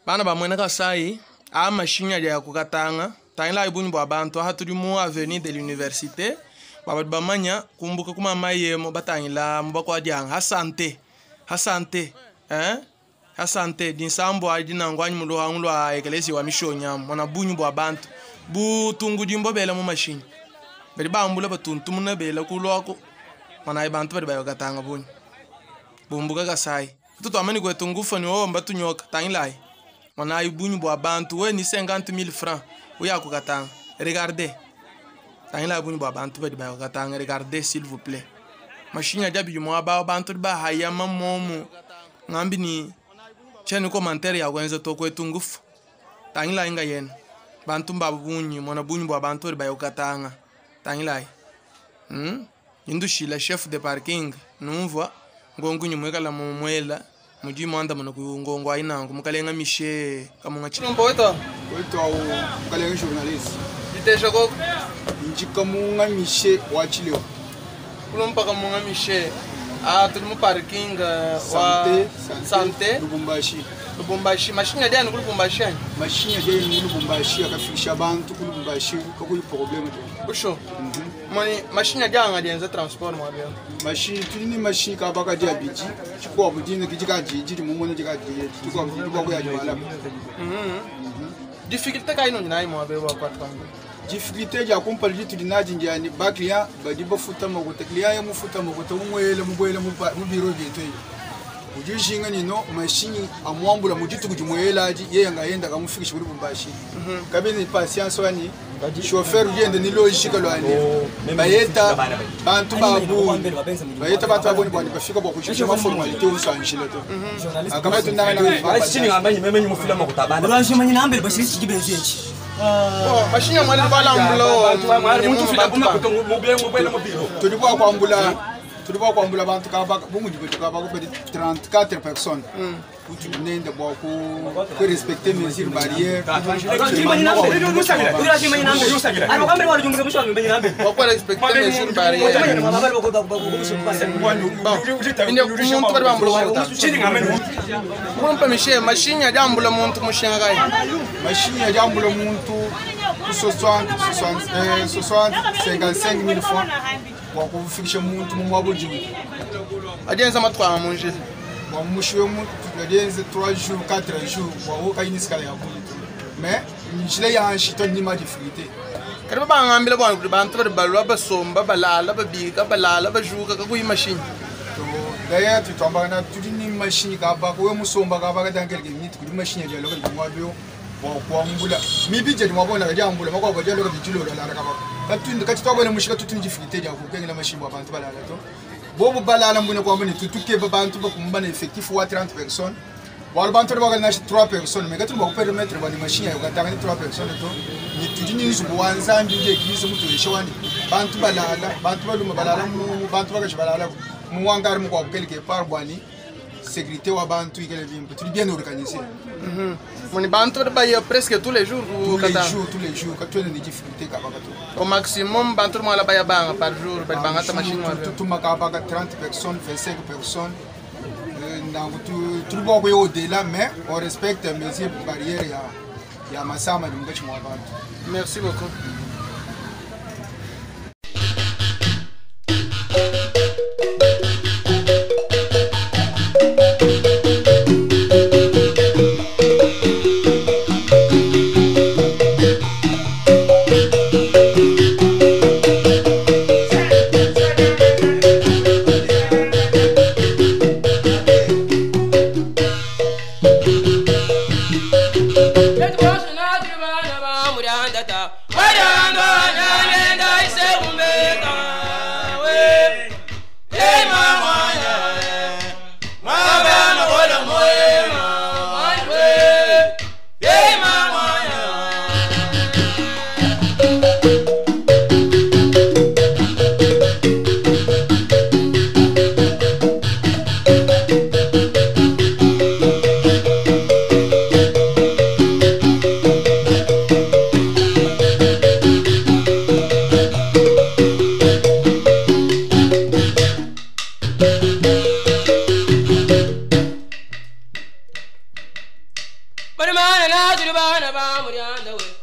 Bana ba muena Kasai a mashinyi adi aya ku Katanga tangilayi bungi bua bantu aha tudi mu avenue de l'université bua badi bamanya kumbuka ku mamayi emu batangila mu bakuadianga ha sante ha sante hein ha sante dinsambu adi nangu anyi mu luhangu lua ekelezia wa mishonyi amu mona bungi bua bantu bu tungudimbo bela mu mashinyi badi bambula batuntumuna bela kulu aku monayi bantu badi baya ku Katanga bungi bumbuka Kasai. Tutu kwetu ngufa ni omba tunyoka tangilayi monayi bungi bua bantu we ni 50 000 francs uya ku Katanga. Regardez, tangilayi bungi bua bantu badi baya ku Katanga. Regardez s'il vous plaît, mashinyi adi abidi muaba bantu bahayama momu ngambi ni cheni commentaire ya kwenza to kwetu ngufu. Tangilayi nga yena bantu mbabu bungi mona bungi bua bantu badi baya ku Katanga. Tangilayi Indushila chef de parking numvua ngongo nyimwekala mu mwela mudi mwanda muno ku ngongo ainangu mukalenga mishe kamunga chilombo weto weto au mukalenga journaliste ditesha ko njika munga mishe wa chileo kulompa kamunga mishe a tuli mu parking wa sante Lubumbashi. Lubumbashi mashinyi adi anu ku Lubumbashi ani mashinyi adi anu ku Lubumbashi akafikisha bantu ku Lubumbashi kakuyi problème to usho moni mashinyi adi anga dienza transport mwabyo mashinyi tuli ni mashinyi kabaka dia biji chikuwa budini kijika jiji mumono jika jiji chikuwa budini kwa kuya jwala. Difficulté kaino ni nayi mwabyo wa kwa twanga difficulté ya kumpala tuli naji njani ba client badi bafuta makuta client ya mufuta makuta umwele mubwele mu biro byetu ujishinga nino mashinyi amwambula mujitu kujimwelaji yeye ngayenda kamufikisha kuri Lubumbashi kabini patience wani chauffeur ugende ni logique lwani bayeta bantu babu bayeta bantu baboni bwani bafika bwa kushika ma formalité usanjile to akaba tunanga na mashinyi ngambanye meme nyumufila makuta bana urashimanye nambere bashiriki kibenzenki mashinyi mwali balambulo tuli kwambula bantu kaba bumuji betu kaba ko 34 personnes utu nenda bwa ku respecter mesures barrières. Bwa respecter mesures barrières. Muntu bali bambula kulompa mishe mashinyi adi ambula muntu mushinga kai mashinyi adi ambula muntu 60 55 000 francs bwa kufikisha muntu mu mwabuji adienza matwanga munjila bwa mushiwe muntu adienza 3 jours 4 jours bwa woka inisikala ya muntu mais njila ya nshito ni ma difficulté kariba bangambila bwana kuti bantu bali balwa basomba balala babika balala bajuka kakuyi mashinyi. D'ailleurs tu tombana tudi ni machine ka ba ko musomba ka ba dans quelques minutes kudi machine ya loka di mwabyo bwa kwambula mibije di mwabona ka jambula makwa ba loka di jilo la ka ba katunda katitwa mushika tutuni difficulté ya kukengela machine bwa bantu balala to bobo balala mbona kwa mbona tutuke bantu bakumbana effectif wa 30 personnes wal bantu ba na 3 personnes mais katuni ba permettre ba ni machine ya katanga 3 personnes to ni tudini nzubu wanzambi je eglise mutu yeshwani bantu balala bantu baluma balala mu bantu bakashi balala mu wangari mu kwa quelque part bwani sécurité wa bantu ikele bimpe tu bien organisé. Moni bantu ba presque tous les jours tous les jours tous les jours quand tu as des difficultés ka ba au maximum bantu mwala ba ya banga par jour ba banga ta machine wa tout makaba 30 personnes 25 personnes donc tout le monde au-delà mais on respecte les mesures barrières ya masama ni mgachi mwa bantu. Merci beaucoup. Wada! Bari mana na turi bana ba muryanda we.